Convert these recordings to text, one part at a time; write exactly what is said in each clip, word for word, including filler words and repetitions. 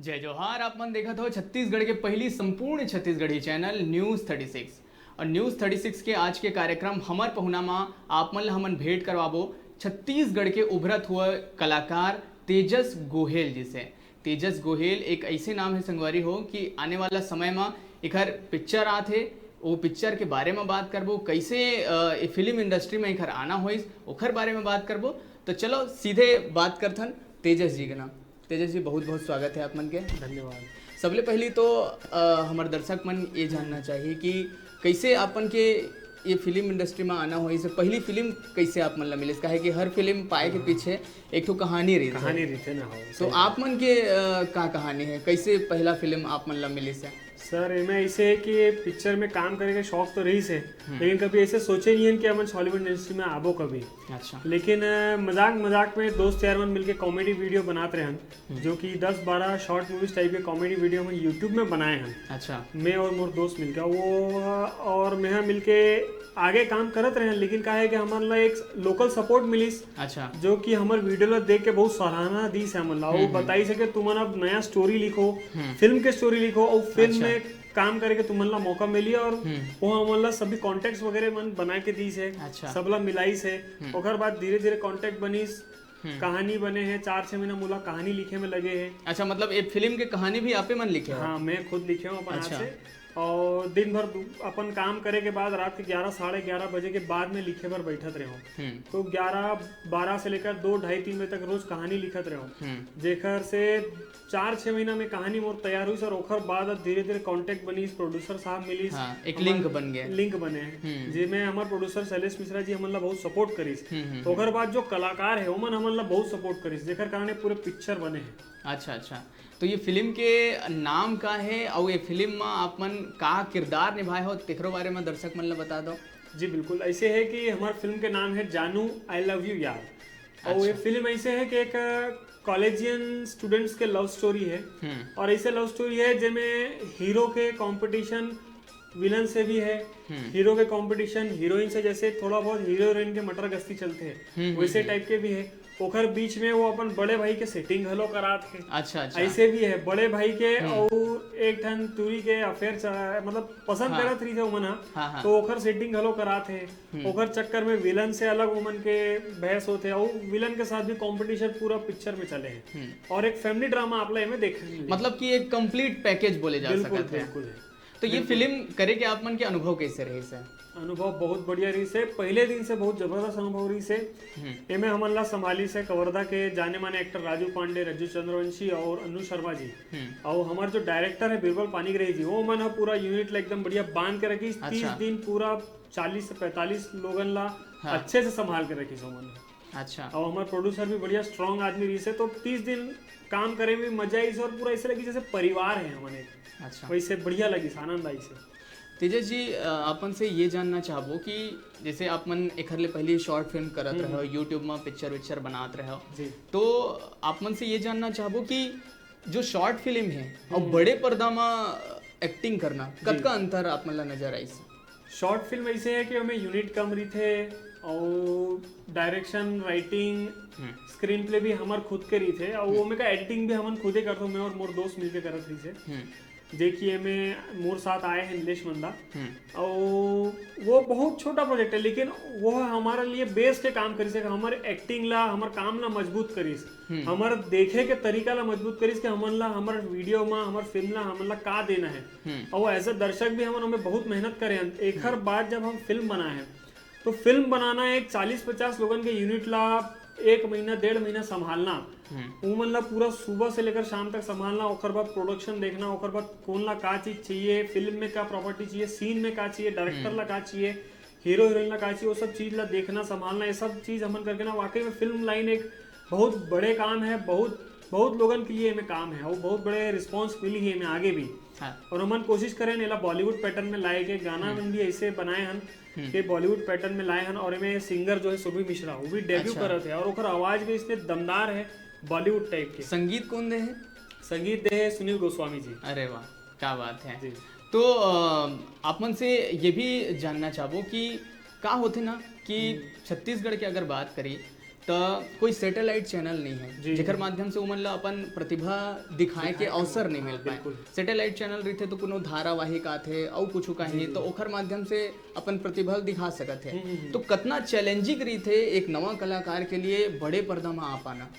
जय जोहार। आप मन देखत हो छत्तीसगढ़ के पहली संपूर्ण Chhattisgarhi channel news thirty six. और न्यूज़ थर्टी सिक्स के आज के कार्यक्रम हमर पहुना मा आप मन ला हमन भेंट करवाबो छत्तीसगढ़ के उभरत हुआ कलाकार तेजस गोहेल जी से। तेजस गोहेल एक ऐसे नाम है संगवारी हो कि आने वाला समय मा एकर पिक्चर आत हे, वो पिक्चर के बारे में बात करबो, कैसे अ, ए फिल्म इंडस्ट्री में एकर आना होइस ओकर बारे में बात करबो। तो चलो सीधे बात करथन तेजस जी के नाम। तेजस जी, बहुत बहुत स्वागत है आप मन के। धन्यवाद। सबले पहली तो अ, हमर दर्शक मन ये जानना चाहिए कि कैसे आपन के ये फिल्म इंडस्ट्री में आना होइस, पहली फिल्म कैसे आप मन ला मिलिस, काहे कि हर फिल्म पाए के पीछे एक ठो कहानी रहिथे। कहानी रहिथे ना हो। तो आप मन के अ, का कहानी है, कैसे पहला फिल्म आप मन ला मिलिस है? सर, एमे ऐसे है कि ये पिक्चर में काम करे के शौक तो रहिस है, लेकिन कभी ऐसे सोचे नहीं हन कि हमन हॉलीवुड इंडस्ट्री में आबो कभी। अच्छा। लेकिन अ, मजाक मजाक में दोस्त यार मन मिलके कॉमेडी वीडियो बनात रहन, जो कि दस बारह शॉर्ट मूवीज टाइप के कॉमेडी वीडियो हम यूट्यूब में बनाए हन। अच्छा। मैं और मोर दोस्त मिलकर वो, और मैं मिलके आगे काम करत रहन, लेकिन का है कि हमन ला एक लोकल सपोर्ट मिलिस, अच्छा। जो कि हमर वीडियो ला देख के बहुत सराहना दीस है हमन ला। वो बताइस है कि तुमन अब नया स्टोरी लिखो, फिल्म के स्टोरी लिखो, और फिल्म अच्छा। में काम करे के तुमन ला मौका मिली, और वो हमन ला सभी कॉन्टेक्ट वगैरह मन बना के दीस है, अच्छा। सबला मिलाइस है। ओकर बाद धीरे धीरे कॉन्टेक्ट बनिस, कहानी बने है, चार छः महीना मोला कहानी लिखे में लगे है। अच्छा, मतलब ये फिल्म के कहानी भी आपे मन लिखे हो? हाँ, मैं खुद लिखे हूँ अपन हाथ अच्छा। से। और दिन भर दु- अपन काम करे के बाद रात के ग्यारह, साढ़े ग्यारह बजे के बाद में लिखे बर बैठत रहे हूँ। हम्म। तो ग्यारह, बारह से लेकर दो, ढाई, तीन बजे तक रोज कहानी लिखत रहे हूँ, हम्म। जेकर से चार छः महीना में कहानी मोर तैयार हुई सर। ओकर बाद अब धीरे धीरे कॉन्टेक्ट बनिस, प्रोड्यूसर साहब मिलिस, हाँ, एक हमार लिंक बन गए। लिंक बने हैं, हम्म। जेमे हमार प्रोड्यूसर शैलेश मिश्रा जी हमन ला बहुत सपोर्ट करिस। हम्म, हम्म, तो ओकर बाद जो कलाकार है ओमन हमन ला बहुत सपोर्ट करिस, जेकर कारण ये पूरे पिक्चर बने हैं। अच्छा, अच्छा। तो ये फिल्म के नाम का है और ये फिल्म में आप मन का किरदार निभाए हो, तेकरो बारे में दर्शक मन ला बता दो। जी बिल्कुल, ऐसे है कि हमार फिल्म के नाम है जानू आई लव यू यार। और ये अच्छा। फिल्म ऐसे है कि एक कॉलेजियन स्टूडेंट्स के लव स्टोरी है। हम्म। और ऐसे लव स्टोरी है जेमे हीरो के कंपटीशन विलन से भी है, हम्म। हीरो के कंपटीशन हीरोइन से, जैसे थोड़ा बहुत हीरो हीरोइन के मटर गश्ती चलते हैं, हम्म, वैसे हम्म। टाइप के भी है। ओकर बीच में वो अपन बड़े भाई के सेटिंग घलो करात है। अच्छा, अच्छा। ऐसे भी है बड़े भाई के हम्म। और एक ठन टूरी के अफेयर, मतलब पसंद हाँ। करत रही थे उमन हा, हाँ, हाँ। तो ओकर सेटिंग घलो करात है। हम्म। ओकर चक्कर में विलन से अलग उमन के बहस होते हैं और विलन के साथ भी कंपटीशन पूरा पिक्चर में चले हैं। हम्म। और एक फैमिली ड्रामा आप ला एमे देखे के मिले। मतलब कि एक कंप्लीट पैकेज बोले जा बिल्कुल, सकत है। बिल्कुल है। तो ये बिल्कुल। फिल्म करे के आप मन के अनुभव कैसे रहिस है? अनुभव बहुत बढ़िया रहिस है, पहले दिन से बहुत जबरदस्त अनुभव रहिस है। हम्म। एमे हमन ला संभालिस है कवर्धा के जाने माने एक्टर राजू पांडे, रज्जू चंद्रवंशी और अनु शर्मा जी। हम्म। और हमार जो डायरेक्टर है बीरबल पानीग्रही जी, वो मन ह पूरा यूनिट ला एकदम बढ़िया बांध के रखिस। अच्छा। तीस दिन पूरा चालीस से पैंतालीस लोगन ला हाँ। अच्छे से संभाल के रखिस ओमन। अच्छा, और हमार प्रोड्यूसर भी बढ़िया स्ट्रांग आदमी रहिस है, तो तीस दिन काम करे में मजा आइस और पूरा ऐसे लगी जैसे परिवार है हमन एक। अच्छा। वैसे बढ़िया लगिस, आनंद आइस है। तेजस जी, अ, आप मन से ये जानना चाहबो कि जैसे आप मन एखर ले पहली शॉर्ट फिल्म करत हम्म। रहे हो, यूट्यूब में पिक्चर विक्चर बनात रहे हो, जी। तो आप मन से ये जानना चाहबो कि जो शॉर्ट फिल्म है और हम्म। बड़े पर्दा में एक्टिंग करना, जी। कतका अंतर आप मन ला नजर आइस? शॉर्ट फिल्म ऐसे है कि हमें यूनिट कम रहिथे और डायरेक्शन, राइटिंग, हम्म। स्क्रीन प्ले भी हमार खुद के रहिथे और वो में का एडिटिंग भी हमन खुदे करथो, मैं और मोर दोस्त मिलके करत रहिसे। हम्म। जे कि एमे मोर साथ आए हैं नीलेश मंदा। हम्म। और वो बहुत छोटा प्रोजेक्ट है, लेकिन वो हमारे लिए बेस के काम करिस, हमारे एक्टिंग ला, हमारे काम ला मजबूत करिस, हम्म। हमारे देखे के तरीका ला मजबूत करिस कि हमन ला हमारे वीडियो में, हमारे फिल्म ला, हमन ला का देना है। हम्म। और एज अ दर्शक भी हमन हमें बहुत मेहनत करे हैं। एक हर बार जब हम फिल्म बनाए हैं, तो फिल्म बनाना एक चालीस पचास लोगन के यूनिट ला एक महीना, डेढ़ महीना संभालना, हम्म। उमन ला पूरा सुबह से लेकर शाम तक संभालना, ओकर बाद प्रोडक्शन देखना, ओकर बाद कौन ला का चीज चाहिए, फिल्म में का प्रॉपर्टी चाहिए, सीन में का चाहिए, डायरेक्टर हम्म। ला का चाहिए, हीरो हीरोइन ला का चाहिए, वो सब चीज ला देखना, संभालना, ये सब चीज हमन करके ना, वाकई में फिल्म लाइन एक बहुत बड़े काम है, बहुत, बहुत लोगन के लिए एमे काम है और बहुत बड़े रिस्पॉन्स मिली है एमे आगे भी। हाँ। और हमन कोशिश करें एला बॉलीवुड पैटर्न में लाए के, गाना हम्म। मन भी ऐसे बनाए हन हम्म। के बॉलीवुड पैटर्न में लाए हन। और एमे सिंगर जो है सुभी मिश्रा, वो भी डेब्यू अच्छा। करत है और ओकर आवाज भी इसने दमदार है बॉलीवुड टाइप के। संगीत कौन दे है? संगीत दे है सुनील गोस्वामी जी। अरे वाह, क्या बात है। जी। तो अ, आप मन से ये भी जानना चाहबो कि का होथे ना कि छत्तीसगढ़ के अगर बात करी त कोई सैटेलाइट चैनल नहीं है, जी, जेकर जी। माध्यम से उमन ला अपन प्रतिभा दिखाए के अवसर नहीं मिल हाँ, पाए। बिल्कुल। सैटेलाइट चैनल रहिथे तो कोनो धारावाहिक आथे, अउ कुछ कहीं, तो ओखर माध्यम से अपन प्रतिभा दिखा सकत है। हम्म, हम्म, हम्म। तो कतना चैलेंजिंग रहिथे एक नवा कलाकार के लिए बड़े पर्दा में आ पाना?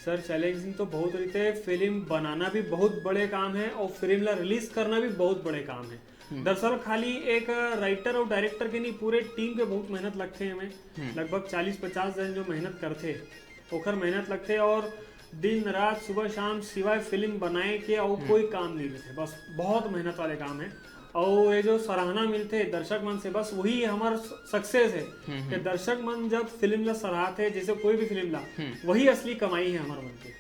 सर, चैलेंजिंग तो बहुत रहिथे। फिल्म बनाना भी बहुत बड़े काम है और फिल्म ला रिलीज करना भी बहुत बड़े काम है। दरअसल खाली एक राइटर और डायरेक्टर के नहीं, पूरे टीम के बहुत मेहनत लगथे एमे। लगभग चालीस पचास जन जो मेहनत करथे, ओखर मेहनत लगथे और दिन रात सुबह शाम सिवाय फिल्म बनाए के और कोई काम नहीं रहिथे। बस बहुत मेहनत वाले काम है। और ये जो सराहना मिलथे दर्शक मन से, बस वही हमार सक्सेस है कि दर्शक मन जब फिल्म ला सराहथे, जैसे कोई भी फिल्म ला, वही असली कमाई है हमार मन के।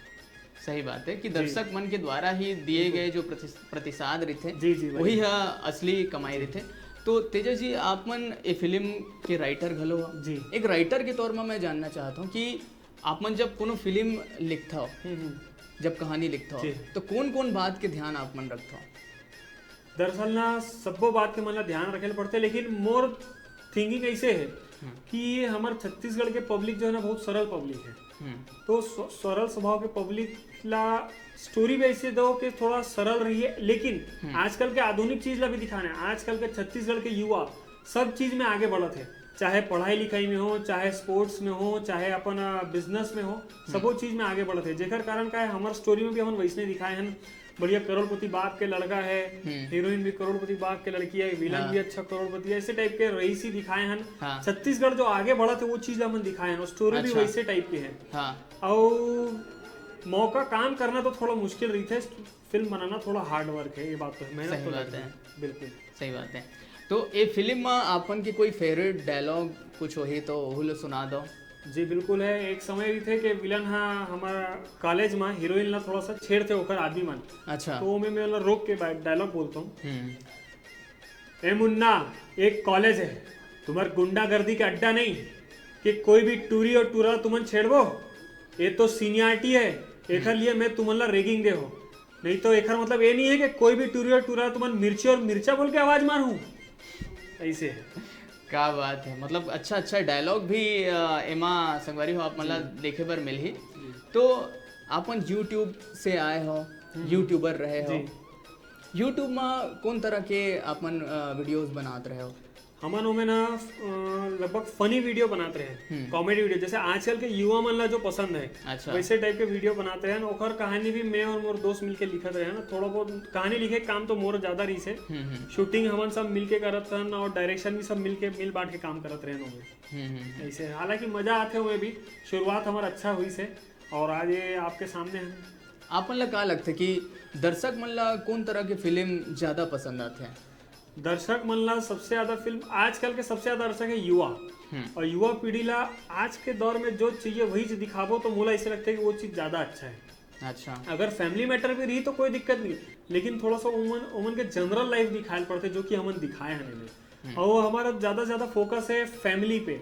सही बात है कि दर्शक मन के द्वारा ही दिए गए जो प्रति-, प्रतिसाद रहिथे, जी, जी, वही। वही ह असली कमाई रहिथे। तो तेजस जी, आप मन ए फिल्म के राइटर घलो हो। जी। एक राइटर के तौर में मैं जानना चाहता हूँ कि आप मन जब कोनो फिल्म लिखथव, हम्म, हम्म। जब कहानी लिखथव, जी। तो कौन कौन बात के ध्यान आप मन रखथव? दरअसल ना, सब्बो बात के मन ला ध्यान रखे ल पड़थे, लेकिन मोर थिंकिंग ऐसे है कि ये हमार छत्तीसगढ़ के पब्लिक जो है ना, बहुत सरल पब्लिक है। हम्म। तो स-, सरल स्वभाव के पब्लिक ला स्टोरी भी ऐसे दो कि थोड़ा सरल रही है, लेकिन आजकल के आधुनिक चीज ला भी दिखाना है। आजकल के छत्तीसगढ़ के युवा सब चीज में आगे बढ़त है, चाहे पढ़ाई लिखाई में हो, चाहे स्पोर्ट्स में हो, चाहे अपन बिजनेस में हो, सबो चीज में आगे बढ़त है। जेकर कारण का है, हमार स्टोरी में भी हमन वैसने दिखाए हैं। बढ़िया करोड़पति बाप के लड़का है, हीरोइन भी करोड़पति बाप के लड़की है, विलन भी अच्छा करोड़पति है, ऐसे टाइप के रईसी दिखाए हैं। हाँ। छत्तीसगढ़ जो आगे बढ़त है, वो चीज हमन दिखाए हैं और स्टोरी भी अच्छा। वैसे टाइप के है। हाँ। और मौका काम करना तो थोड़ा मुश्किल रहिथे, फिल्म बनाना थोड़ा हार्ड वर्क है, ये बात तो है, मेहनत सही तो बात लगही। है। बिल्कुल। सही बात है। तो ए फिल्म में आपन के कोई फेवरेट डायलॉग कुछ होही तो ओहू ला सुना दो। जी बिल्कुल है, एक समय रहिथे कि विलन हा हमार कॉलेज में हीरोइन ला थोड़ा सा छेड़थे ओकर आदमी मन, अच्छा। तो मैं, मैं ओला रोक के डायलॉग बोलता हूँ। हम्म। ए मुन्ना, एक कॉलेज है, तुम्हार गुंडागर्दी के अड्डा नहीं कि कोई भी टूरी और टूरा तुमन छेड़बो। ये तो सीनियरिटी है, एकर लिए मैं तुमन ला रैगिंग दे हो। नहीं तो एकर मतलब ये नहीं है कि कोई भी टूरी और टूरा तुमन मिर्ची और मिर्चा बोल के आवाज मारहूँ। ऐसे है। क्या बात है, मतलब अच्छा अच्छा डायलॉग भी अ, एमा संगवारी हो आप मन ला देखे बर मिलही। तो आपन यूट्यूब से आए हो, यूट्यूबर रहे हो, जी। यूट्यूब में कौन तरह के आपन वीडियोस बनात रहे हो? हमन ओमे ना अ, लगभग फनी वीडियो बनात रहे, कॉमेडी वीडियो, जैसे आजकल के युवा मन ला जो पसंद है अच्छा। वैसे टाइप के वीडियो बनात रहे। ओकर कहानी भी मैं और मोर दोस्त मिलके लिखत रहे ना, थोड़ा बहुत कहानी लिखे के काम तो मोर ज्यादा रहिस है। हम्म हम्म शूटिंग हमन सब मिलके करत रहन और डायरेक्शन भी सब मिलके मिल बांट के काम करत रहन ओमे। हम्म हम्म। ऐसे हालांकि मजा आथे ओमे भी। शुरुआत हमार अच्छा हुई से और आज ये आपके सामने है। आपन ला का लगथे कि दर्शक मन ला कौन तरह के फिल्म ज्यादा पसंद आथे? दर्शक मन ला सबसे ज्यादा फिल्म, आजकल के सबसे ज्यादा दर्शक है युवा। हम्म। और युवा पीढ़ी ला आज के दौर में जो चाहिए वही चीज दिखाबो तो मोला ऐसे लगता है कि वो चीज ज्यादा अच्छा है। अच्छा। अगर फैमिली मैटर भी रही तो कोई दिक्कत नहीं, लेकिन थोड़ा सा उमन उमन के जनरल लाइफ दिखाए पड़ते जो कि हमन दिखाए हैं नहीं। और वो हमारा ज्यादा से ज्यादा फोकस है फैमिली पे।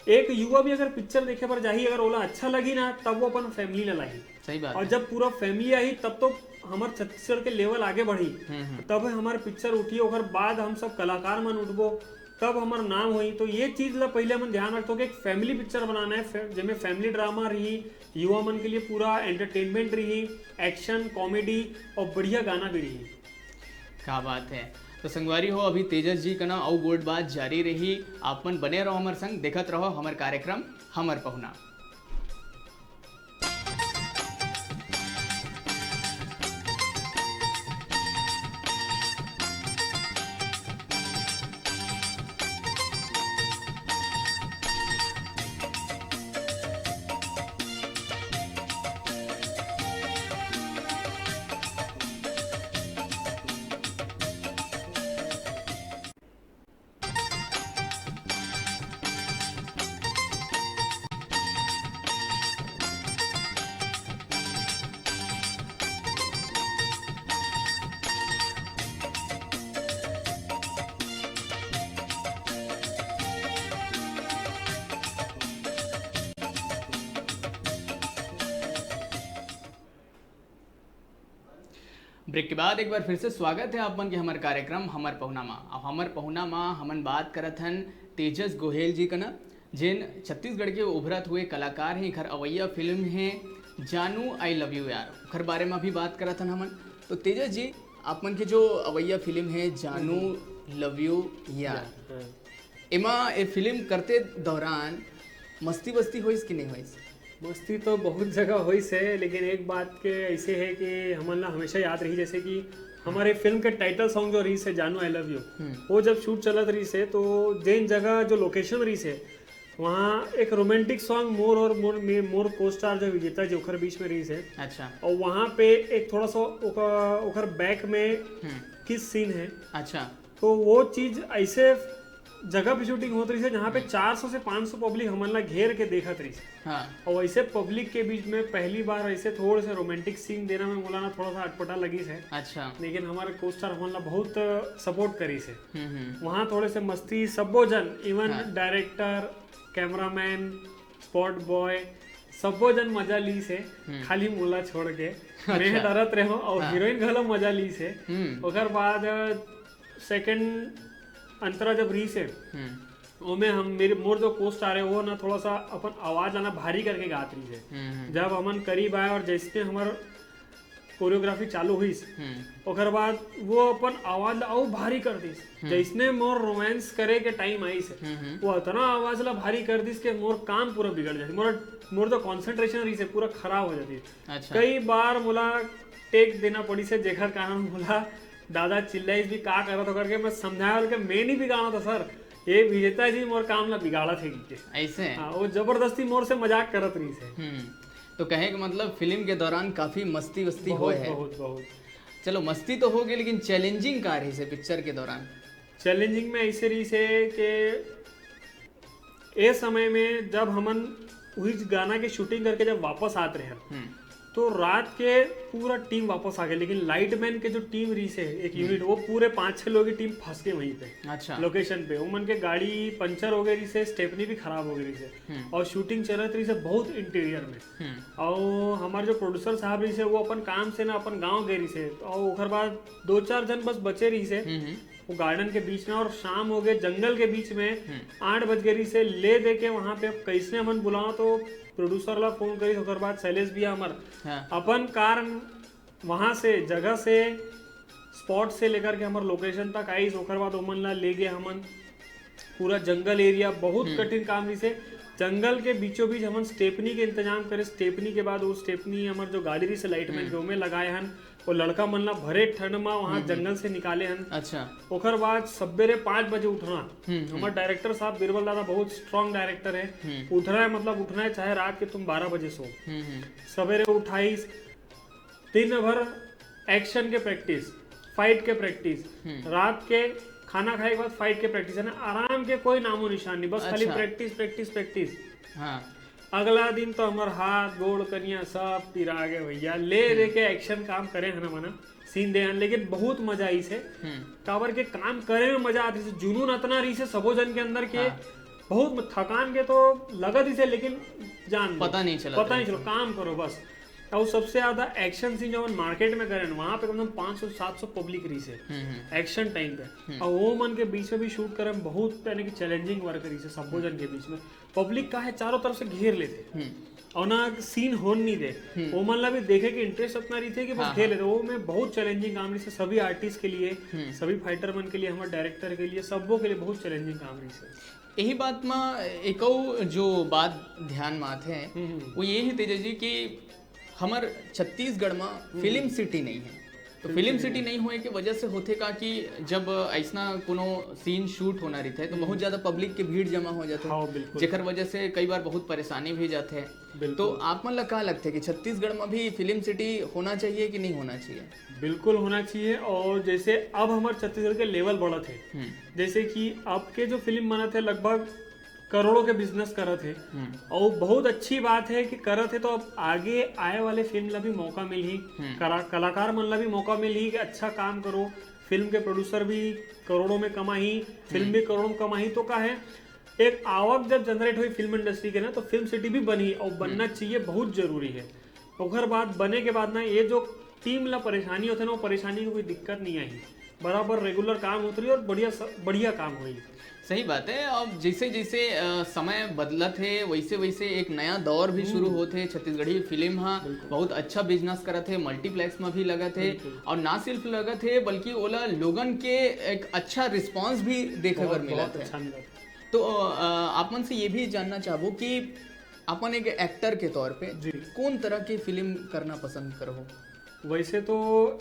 एक युवा भी अगर पिक्चर देखे बर जाही, अगर ओला अच्छा लगी ना, तब वो अपन फैमिली ला लाही। सही बात और है। जब पूरा फैमिली आही तब तो हमार छत्तीसगढ़ के लेवल आगे बढ़ी। हम्म हम्म। तब हमार पिक्चर उठी, ओकर बाद हम सब कलाकार मन उठबो, तब हमार नाम होई। तो ये चीज ला पहले हमन ध्यान रखतो कि एक फैमिली पिक्चर बनाना है, फै-, जेमे फैमिली ड्रामा रही, युवा मन के लिए पूरा एंटरटेनमेंट रही, एक्शन, कॉमेडी और बढ़िया गाना भी रही। का बात है। तो संगवारी हो, अभी तेजस जी कना अउ गोठ बात जारी रही। आप मन बने रहो हमर संग, देखत रहो हमर कार्यक्रम हमर पहुना। ब्रेक के बाद एक बार फिर से स्वागत है आप मन के हमर कार्यक्रम हमर पहुना मा। अब हमर पहुना मा हमन बात करत हन तेजस गोहेल जी कना, जेन छत्तीसगढ़ के उभरत हुए कलाकार हैं, एकर अवैया फिल्म है जानू आई लव यू यार, ओकर बारे में भी बात करत हन हमन। तो तेजस जी, आप मन के जो अवैया फिल्म है जानू लव यू यार, हाँ। एमा ए फिल्म करते दौरान मस्ती वस्ती होइस कि नहीं होइस? मस्ती तो बहुत जगह होइस है, लेकिन एक बात के ऐसे है कि हमन ला हमेशा याद रही, जैसे कि हमारे फिल्म के टाइटल सॉन्ग जो रहिस है जानू आई लव यू, हम्म। वो जब शूट चलत रहिस है तो जेन जगह जो लोकेशन रहिस है, वहाँ एक रोमांटिक सॉन्ग मोर और मोर में मोर को स्टार जो विजेता जी ओकर बीच में रहिस है, अच्छा। और वहाँ पे एक थोड़ा सा ओकर, ओकर बैक में हम्म। किस सीन है, अच्छा। तो वो चीज ऐसे जगह पे शूटिंग होत रहिस है जहाँ पे चार सौ से पाँच सौ पब्लिक हमन ला घेर के देखत रहिस है। हाँ। और वैसे पब्लिक के बीच में पहली बार ऐसे थोड़े से रोमांटिक सीन देना में मोला ना थोड़ा सा अटपटा लगिस है, अच्छा। लेकिन हमारे को स्टार हमन ला बहुत सपोर्ट करिस है। हम्म हम्म। वहाँ थोड़े से मस्ती, सब्बो जन, इवन हाँ। डायरेक्टर, कैमरामैन, स्पॉट बॉय, सब्बो जन मजा लीस है, हम्म। खाली मोला छोड़ के। अच्छा। मैं डरत रहे और हाँ। हीरोइन घलो मजा लीस है। हम्म। ओकर बाद सेकंड अंतरा जब रहिस है, हम्म ओमे हम मेरे मोर जो को स्टार है वो ना थोड़ा सा अपन आवाज ला ना भारी करके गात रहिस है। हम्म हम्म। जब हमन करीब आए और जैसने हमर कोरियोग्राफी चालू हुईस, हम्म ओकर बाद वो अपन आवाज ला अउ भारी कर दिस। जैसने मोर रोमांस करे के टाइम आइस है, हम्म हम्म। वो इतना आवाज ला भारी कर दिस कि मोर काम पूरा बिगड़ जाती, मोर मोर तो कॉन्सेंट्रेशन रहिस है पूरा खराब हो जाती। अच्छा। कई बार मोला टेक देना पड़िस है, जेकर कारण मोला दादा चिल्लाइस भी का करत हो करके, मैं समझाया बोल के मैं नहीं बिगाड़ा था सर, ये विजेता जी मोर काम ला बिगाड़त है के। ऐसे। हाँ, वो जबरदस्ती मोर से मजाक करत रहिस है। हम्म। तो कहे के मतलब फिल्म के दौरान काफी मस्ती वस्ती बहुत होए है। बहुत बहुत चलो, मस्ती तो हो गई, लेकिन चैलेंजिंग का रहिस है पिक्चर के दौरान? चैलेंजिंग में ऐसे रहिस है कि ए समय में जब हमन उही गाना के शूटिंग करके जब वापस आत रहे, हम्म तो रात के पूरा टीम वापस आ गए, लेकिन लाइटमैन के जो टीम रहिस है एक यूनिट, वो पूरे पाँच छह लोग की टीम फंस गए वहीं पे अच्छा। लोकेशन पे। उमन के गाड़ी पंचर हो गई रहिस है, स्टेपनी भी खराब हो गई रहिस है, हम्म और शूटिंग चलत रहिस है बहुत इंटीरियर में। हम्म और हमारे जो प्रोड्यूसर साहब रहिस है वो अपन काम से ना अपन गाँव गए रहिस है, और ओकर बाद दो चार जन बस बचे रहिस है हम्म हम्म। वो गार्डन के बीच में, और शाम हो गए जंगल के बीच में हम्म। आठ बज गए रहिस है, ले दे के वहाँ पे कैसने हमन बुलाओ तो प्रोड्यूसर ला फोन करिस, ओकर बाद शैलेश भैया हमर हाँ। अपन कार वहाँ से जगह से स्पॉट से लेकर के हमर लोकेशन तक आइस, ओकर बाद ओमन ला ले गए हमन पूरा जंगल एरिया, बहुत कठिन काम रहिस है। जंगल के बीचों बीच हमन स्टेपनी के इंतजाम करे, स्टेपनी के बाद वो स्टेपनी हमर जो गाड़ी रहिस है लाइटमैन के ओमे लगाए हन, वो लड़का मन ला भरे ठंड में वहाँ जंगल से निकाले हन। अच्छा। ओकर बाद सवेरे पाँच बजे उठना। हम्म, हम्म। हमारे डायरेक्टर साहब बीरबल दादा बहुत स्ट्रॉन्ग डायरेक्टर है। हम्म। उठना है मतलब उठना है, चाहे रात के तुम बारह बजे सो। हम्म हम्म। सवेरे उठाइस, दिन भर एक्शन के प्रैक्टिस, फाइट के प्रैक्टिस, हम्म। रात के खाना खाए के बाद फाइट के प्रैक्टिस, है ना, आराम के कोई नामो निशान नहीं, बस खाली अच्छा। Practice practice practice. हाँ। अगला दिन तो हमार हाथ गोड़ कनिया सब पिरा गए भैया, ले दे के एक्शन काम करे है ना मना सीन दे हन, लेकिन बहुत मजा आइस है। हम्म काबर के काम करे में मजा आती है, जुनून अतना रहिस है सबो जन के अंदर के, हाँ। बहुत थकान के तो लगत ही से, लेकिन जान दो। पता नहीं चला पता नहीं चलो, काम करो बस। और सबसे ज्यादा एक्शन सीन जो अपन मार्केट में करें, वहां पे कम से कम पाँच सौ सात सौ पब्लिक रहिस है हम्म हम्म। एक्शन टाइम पे, और वो मन के बीच में भी शूट करे में बहुत यानी कि चैलेंजिंग वर्क रहिस है सबो जन के बीच में। पब्लिक का है चारों तरफ से घेर लेते हम्म और ना सीन होन नहीं दे, हम्म। वो मन ला भी देखे के इंटरेस्ट अपना रहिथे कि बस हाँ, घेर हाँ। लेते। वो में बहुत चैलेंजिंग काम रहिस है सभी आर्टिस्ट के लिए, हम्म। सभी फाइटर मन के लिए, हमारे डायरेक्टर के लिए, सबो के लिए बहुत चैलेंजिंग काम रहिस है। यही बात में एको जो बात ध्यान में आते हैं, हम्म, हम्म। वो ये है तेजस जी कि हमर छत्तीसगढ़ में फिल्म सिटी नहीं है। तो फिल्म सिटी नहीं होए के वजह से होथे का कि जब ऐसना कोनो सीन शूट होना रहिथे तो बहुत ज्यादा पब्लिक के भीड़ जमा हो जाथे, हाँ, बिल्कुल। जेकर वजह से कई बार बहुत परेशानी भी जाथे। बिल्कुल। तो आप मन ला का लगथे कि छत्तीसगढ़ में भी फिल्म सिटी होना चाहिए कि नहीं होना चाहिए? बिल्कुल होना चाहिए। और जैसे अब हमारे छत्तीसगढ़ के लेवल बढ़त है, हम्म जैसे कि आपके जो फिल्म बनत है लगभग करोड़ों के बिजनेस करत है, हम्म और बहुत अच्छी बात है कि करत है, तो अब आगे आए वाले फिल्म ला भी मौका मिलही, कला- कलाकार मन ला भी मौका मिलही कि अच्छा काम करो। फिल्म के प्रोड्यूसर भी करोड़ों में कमाही, फिल्म भी करोड़ों में कमाही, तो का है, एक आवक जब जनरेट हुई फिल्म इंडस्ट्री के ना, तो फिल्म सिटी भी बनी और बनना चाहिए, बहुत जरूरी है। ओकर बाद बने के बाद ना, ये जो टीम ला परेशानी होते ना, वो परेशानी की कोई दिक्कत नहीं आई। बराबर रेगुलर काम होत रही और बढ़िया स-, बढ़िया काम होई। सही बात है। अब जैसे जैसे अ, समय बदलत है, वैसे वैसे एक नया दौर भी शुरू होत है। छत्तीसगढ़ी फिल्म हा बहुत अच्छा बिजनेस करत है, मल्टीप्लेक्स में भी लगत है, और ना सिर्फ लगत है बल्कि ओला लोगन के एक अच्छा रिस्पांस भी देखे बर मिलत है। अच्छा मिलत है। तो अ, आप मन से ये भी जानना चाहबो कि अपन एक एक्टर के तौर पे जी। कौन तरह की फिल्म करना पसंद करबो? वैसे तो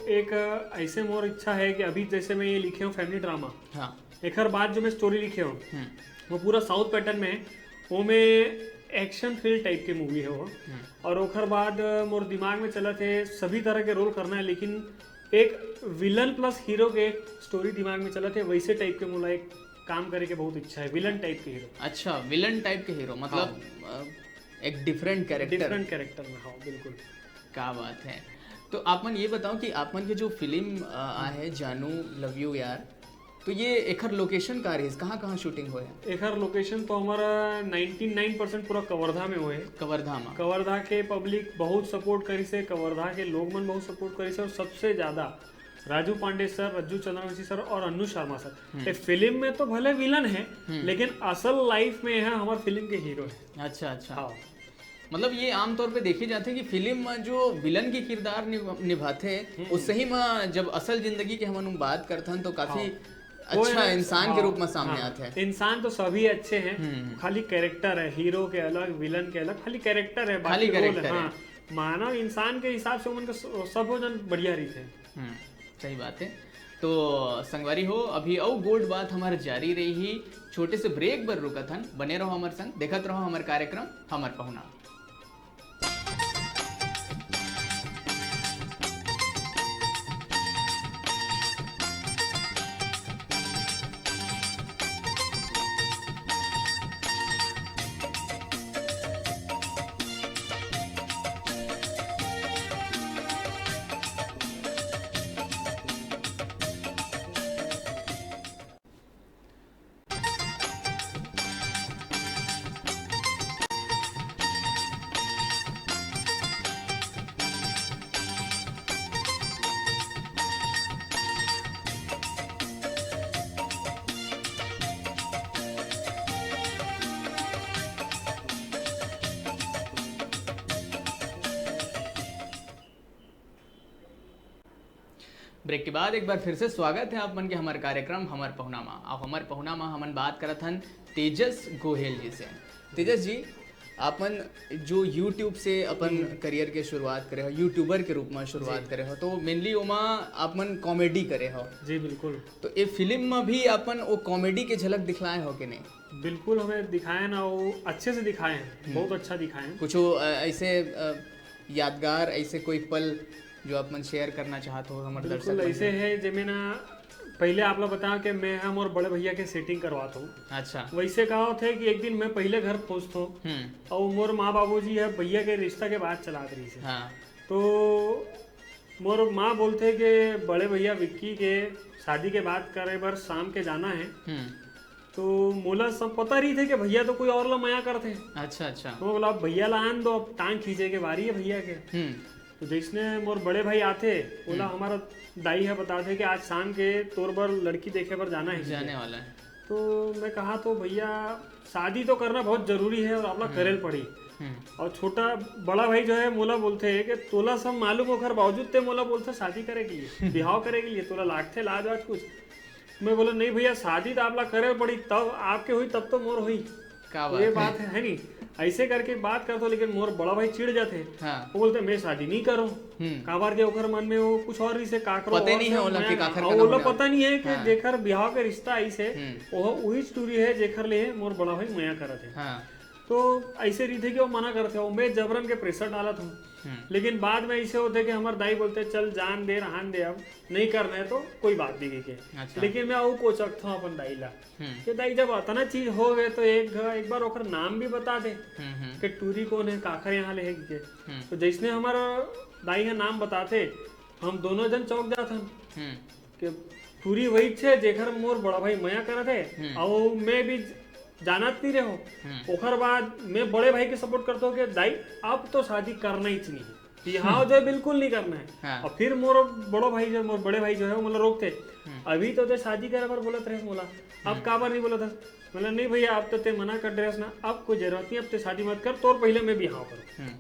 एक ऐसे मोर इच्छा है कि अभी जैसे मैं ये लिखे हूँ फैमिली ड्रामा, हाँ। एकर बाद जो मैं स्टोरी लिखे हूँ हम्म। वो पूरा साउथ पैटर्न में है। वो में एक्शन थ्रिल टाइप के मूवी है वो। और ओकर बाद मोर दिमाग में चलत है सभी तरह के रोल करना है, लेकिन एक विलन प्लस हीरो के स्टोरी दिमाग में चलत है, वैसे टाइप के मोला एक काम करे के बहुत इच्छा है, विलन टाइप के हीरो। अच्छा, विलन टाइप के हीरो, मतलब अ, एक डिफरेंट कैरेक्टर। डिफरेंट कैरेक्टर में, हाँ बिल्कुल। क्या बात है। तो आप मन ये बताओ कि आप मन के जो फिल्म अ, आ है जानू लव यू यार, तो ये एखर लोकेशन का रहिस, कहाँ कहाँ शूटिंग होय है? एखर लोकेशन तो हमारा नाइंटी नाइन परसेंट पूरा कवर्धा में हुए है। कवर्धा में। कवर्धा के पब्लिक बहुत सपोर्ट करी से, कवर्धा के लोग मन बहुत सपोर्ट करी से, और सबसे ज्यादा राजू पांडे सर, रज्जू चंद्रवंशी सर और अन्नू शर्मा सर। ये फिल्म में तो भले विलन है, लेकिन असल लाइफ में यहाँ हमारे फिल्म के हीरो है। अच्छा अच्छा। हाँ। मतलब ये आमतौर पे देखे जाते हैं कि फिल्म में जो विलन के किरदार निभ- निभाते हैं, उससे ही में जब असल जिंदगी के हम बात करते हैं तो काफी वो अच्छा है, इंसान के हाँ, रूप में सामने हाँ, आते हैं। इंसान तो सभी अच्छे हैं, खाली कैरेक्टर है, हीरो के अलग, विलन के अलग, खाली कैरेक्टर है, बाकी खाली रोल है। कैरेक्टर है। हाँ, मानव इंसान के हिसाब से उनके स-, सब हो जन बढ़िया रही थे। हम्म, सही बात है। तो संगवारी हो, अभी अउ गोठ बात हमार जारी रही ही। छोटे से ब्रेक बर रुकत हन, बने रहो हमार संग, देखत रहो हमार कार्यक्रम हमर पहुना। ब्रेक के बाद एक बार फिर से स्वागत है आप मन के हमारे कार्यक्रम हमर पहुना मा। अब हमर पहुना मा हमन बात करत हन तेजस गोहेल जी से। तेजस जी, आप मन जो यूट्यूब से अपन करियर के शुरुआत करे हो, यूट्यूबर के रूप में शुरुआत करे हो, तो मेनली ओमा आप मन कॉमेडी करे हो। जी बिल्कुल। तो ये फिल्म में भी अपन वो कॉमेडी के झलक दिखलाए हो कि नहीं? बिल्कुल, हमें दिखाए ना, वो अच्छे से दिखाए हैं, बहुत अच्छा दिखाए हैं। कुछ वो, अ, ऐसे अ, यादगार ऐसे कोई पल जो आप मन शेयर करना चाहत हो हमर दर्शक बिल्कुल मन ऐसे से? है, जेमे ना पहले आप लोग बताओ कि मैं हम और बड़े भैया के सेटिंग करवाता हूँ। अच्छा। वैसे कहा होता है कि एक दिन मैं पहले घर पहुँचता हूँ हम्म। और मोर माँ बाबूजी है भैया के रिश्ता के बात चलात रही से। हाँ। तो मोर माँ बोलते कि बड़े भैया विक्की के शादी के बात करे बर शाम के जाना है। हम्म। तो मोला सब पता रही थे कि भैया तो कोई और ला मया करते। अच्छा अच्छा। तो बोला, "अब भैया ला आन दो, अब टांग खींचे के बारी है भैया के।" हम्म। तो जैसने मोर बड़े भाई आते, बोला, "हमारा दाई है, बताते कि आज शाम के तोर बर लड़की देखे बर जाना है।" जाने वाला है। तो मैं कहा, "तो भैया, शादी तो करना बहुत जरूरी है और आपला करेल पड़ी।" हम्म। और छोटा, बड़ा भाई जो है, मोला बोलते हैं कि तोला सब मालूम होकर बावजूद ते मोला बोलते शादी करे के लिए, बिहाव करे के लिए, तोला लागते लाज वाज कुछ। मैं बोला, "नहीं भैया, शादी तो आपला करे पड़ी, तब आपके हुई, तब तो मोर हुई।" क्या तो ये बात है। बात है, है नहीं? ऐसे करके बात करता हूँ, लेकिन मोर बड़ा भाई चिढ़ जाते। हाँ। वो बोलते, "मैं शादी नहीं करूँ।" हम्म। काबर के ओकर मन में वो कुछ और ही से काकरो पते और नहीं से है ओला कि मया, काकर और करना ओला होगा। पता नहीं है कि हाँ। जेकर बिहाव के रिश्ता आई से, हम्म। वो वही स्टोरी है जेकर ले मोर बड़ा भाई मया करत है। हाँ। तो ऐसे रही थे कि वो मना करते हो, मैं जबरन के प्रेशर डालत हूँ। हम्म। लेकिन बाद में ऐसे होते कि हमारे दाई बोलते, "चल जान दे, रहन दे, अब नहीं करना है तो कोई बात नहीं," के। अच्छा। लेकिन मैं वो कोचक था अपन दाई ला हम्म। कि दाई, जब अतना चीज हो गए तो एक घ-, एक बार ओकर नाम भी बता दे हम्म हम्म। कि टूरी कौन है, काखर यहाँ ले है के। हम्म। तो जैसने हमारा दाई है नाम बताते, हम दोनों जन चौक जात हन हम्म। कि टूरी वही छे जेकर मोर बड़ा भाई मया करत है, हम्म। और मैं भी जानत नहीं रहो। हम्म। ओकर बाद मैं बड़े भाई के सपोर्ट करता हूँ कि दाई, अब तो शादी करना ही चाहिए। बिहाव जो है बिल्कुल नहीं करना है। हाँ। और फिर मोर बड़ो भाई जो, मोर बड़े भाई जो है, वो मोला रोकथे, हम्म। "अभी तो ते शादी करे बर बोलत रहे मोला, अब काबर नहीं बोलत हस?" मतलब, "नहीं भैया, आप तो ते मना कर रहे ना, अब कोई जरूरत नहीं, अब ते शादी मत कर, तोर पहले मैं बिहाव करूँ।" हम्म।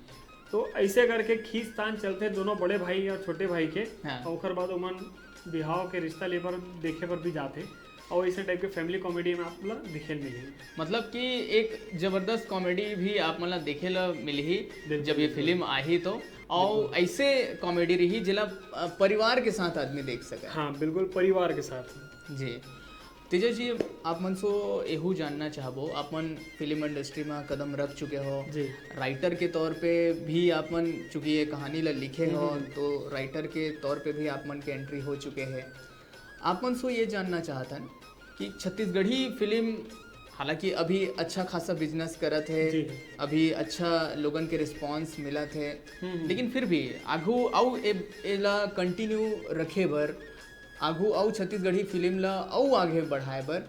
तो ऐसे करके खींचतान चलथे दोनों बड़े भाई और छोटे भाई के। हाँ। और ओकर बाद ओमन बिहाव के रिश्ता ले बर, देखे बर भी जाथे। और ऐसे टाइप के फैमिली कॉमेडी में आप ला दिखे मिलेंगे। मतलब कि एक जबरदस्त कॉमेडी भी आप मन ला देखे ला मिलही बिल्कुल, जब ये बिल्कुल। फिल्म आही तो। और ऐसे कॉमेडी रही जेला अ, परिवार के साथ आदमी देख सके। हाँ, बिल्कुल, परिवार के साथ। जी। तेजस जी, आप मन से एहू जानना चाहबो, आप मन फिल्म इंडस्ट्री में कदम रख चुके हो, जी। राइटर के तौर पे भी आप मन चूंकि ये कहानी ला लिखे हो, हम्म। तो राइटर के तौर पे भी आप मन के एंट्री हो चुके है। आप मन से ये जानना चाहतन कि छत्तीसगढ़ी फिल्म हालांकि अभी अच्छा खासा बिजनेस करत है, जी। अभी अच्छा लोगन के रिस्पांस मिलत है, हम्म। लेकिन फिर भी आघू अउ ए-, एला कंटिन्यू रखे बर, आघू अउ छत्तीसगढ़ी फिल्म ला अउ आगे बढ़ाए बर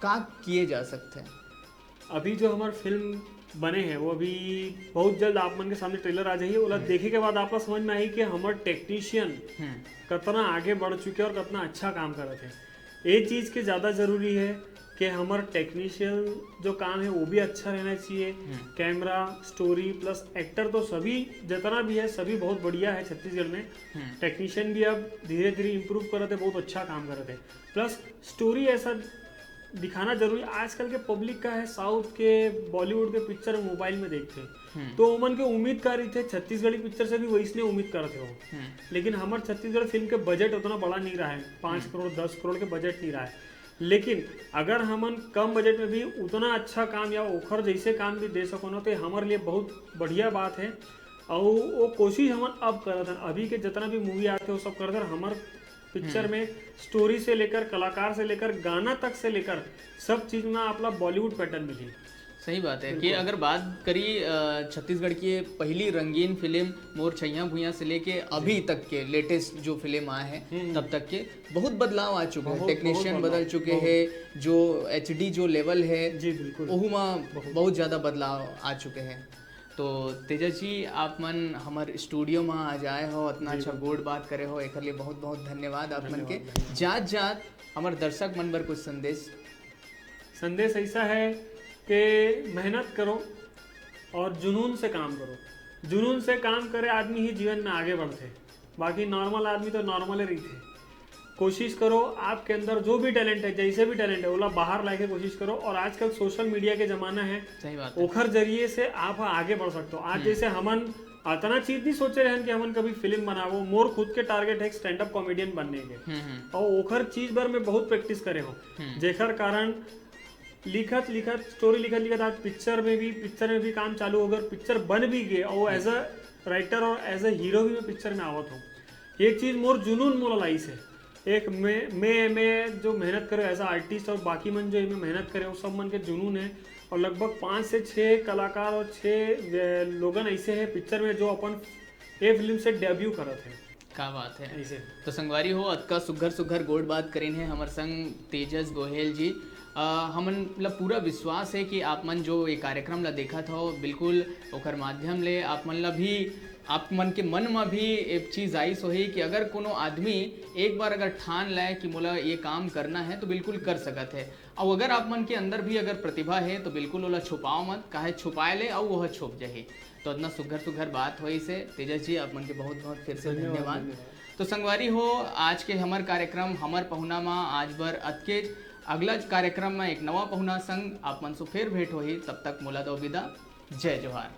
का किए जा सकथे? अभी जो हमार फिल्म बने हैं, वो अभी बहुत जल्द आप मन के सामने ट्रेलर आ जाही। ओला देखे के बाद आपका समझ में आई कि हमार टेक्नीशियन हम्म। कितना आगे बढ़ चुके हैं और कितना अच्छा काम करत हैं। ये चीज़ के ज़्यादा ज़रूरी है कि हमार टेक्नीशियन जो काम है, वो भी अच्छा रहना चाहिए। कैमरा, स्टोरी प्लस एक्टर, तो सभी जितना भी है, सभी बहुत बढ़िया है छत्तीसगढ़ में। हम्म। टेक्नीशियन भी अब धीरे धीरे इम्प्रूव करत है, बहुत अच्छा काम करत है। प्लस स्टोरी ऐसा दिखाना जरूरी। आजकल के पब्लिक का है, साउथ के, बॉलीवुड के पिक्चर मोबाइल में देखते हैं, हम्म। तो ओमन के उम्मीद का रही थे, छत्तीसगढ़ी पिक्चर से भी वैसने उम्मीद करते हो। हम्म। लेकिन हमारे छत्तीसगढ़ फिल्म के बजट उतना बड़ा नहीं रहा है, पाँच करोड़, दस करोड़ के बजट नहीं रहा है। लेकिन अगर हमन कम बजट में भी उतना अच्छा काम या ओखर जैसे काम भी दे सको ना, तो ये हमारे लिए बहुत बढ़िया बात है। और वो कोशिश हमन अब करत हन, अभी के जितना भी मूवी आते हैं, वो सब करत हन। हमार पिक्चर में स्टोरी से लेकर, कलाकार से लेकर, गाना तक से लेकर सब चीज में आपला बॉलीवुड पैटर्न मिली। सही बात है कि अगर बात करी अ, छत्तीसगढ़ की ये पहली रंगीन फिल्म मोर छैया भुइयां से लेके अभी तक के लेटेस्ट जो फिल्म आए हैं, तब तक के बहुत बदलाव आ चुके हैं। बहुत, टेक्नीशियन बहुत बदल बदलाव, चुके बहुत। हैं, जो एचडी जो लेवल है, जी, बिल्कुल। ओहू में बहुत ज़्यादा बदलाव आ चुके हैं। तो तेजस जी, आप मन हमर स्टूडियो में आ जाए हो, इतना अच्छा गोठ बात करे हो, एकर लिए बहुत बहुत धन्यवाद आप मन के। धन्यवाद, धन्यवाद। जात जात हमर दर्शक मन बर कुछ संदेश। संदेश ऐसा है कि मेहनत करो और जुनून से काम करो। जुनून से काम करे आदमी ही जीवन में आगे बढ़ते, बाकी नॉर्मल आदमी तो नॉर्मल ही रहते। कोशिश करो, आपके अंदर जो भी टैलेंट है, जैसे भी टैलेंट है, ओला बाहर लाके कोशिश करो। और आजकल सोशल मीडिया के जमाना है, सही बात है। ओखर जरिए से आप आगे बढ़ सकते हो। आज जैसे हमन अतना चीज नहीं सोचे रहन कि हमन कभी फिल्म बनाबो। मोर खुद के टारगेट है स्टैंड अप कॉमेडियन बनने के, हम्म, हम्म। और ओखर चीज बर मैं बहुत प्रैक्टिस करे हूँ, जेखर कारण लिखत लिखत, स्टोरी लिखत लिखत आज पिक्चर में भी, पिक्चर में भी काम चालू हो गया, पिक्चर बन भी गए, और एज अ राइटर और एज अ हीरो भी मैं पिक्चर में आवत हूँ। ये चीज मोर जुनून मोला लाइस है। एक मैं मैं मैं जो मेहनत करे एज अ आर्टिस्ट और बाकी मन जो इनमें मेहनत करे, वो सब मन के जुनून है। और लगभग पाँच से छः कलाकार और छः वे-, लोगन ऐसे हैं पिक्चर में जो अपन ये फिल्म से डेब्यू करत है। का बात है। ऐसे। तो संगवारी हो, अतका सुघर सुघर गोठ बात करेन है हमर संग तेजस गोहेल जी। अ, हमन ला पूरा विश्वास है कि आप मन जो ये कार्यक्रम ला देखत हो, बिल्कुल ओकर माध्यम ले आप मन ला भी, आप मन के मन में भी एक चीज आइस होही कि अगर कोनो आदमी एक बार अगर ठान ले कि मोला ये काम करना है, तो बिल्कुल कर सकत है। और अगर आप मन के अंदर भी अगर प्रतिभा है, तो बिल्कुल ओला छुपाओ मत, काहे छुपाए ले अउ वह छुप जाही। तो इतना सुघर सुघर बात होइस है। तेजस जी, आप मन के बहुत बहुत फिर से धन्यवाद, धन्यवाद। धन्यवाद। तो संगवारी हो, आज के हमर कार्यक्रम, हमर पहुना मा आज बर अतकेच। अगला कार्यक्रम में एक नवा पहुना संग आप मन से फिर भेंट होही। तब तक मोला दो विदा। जय जोहार।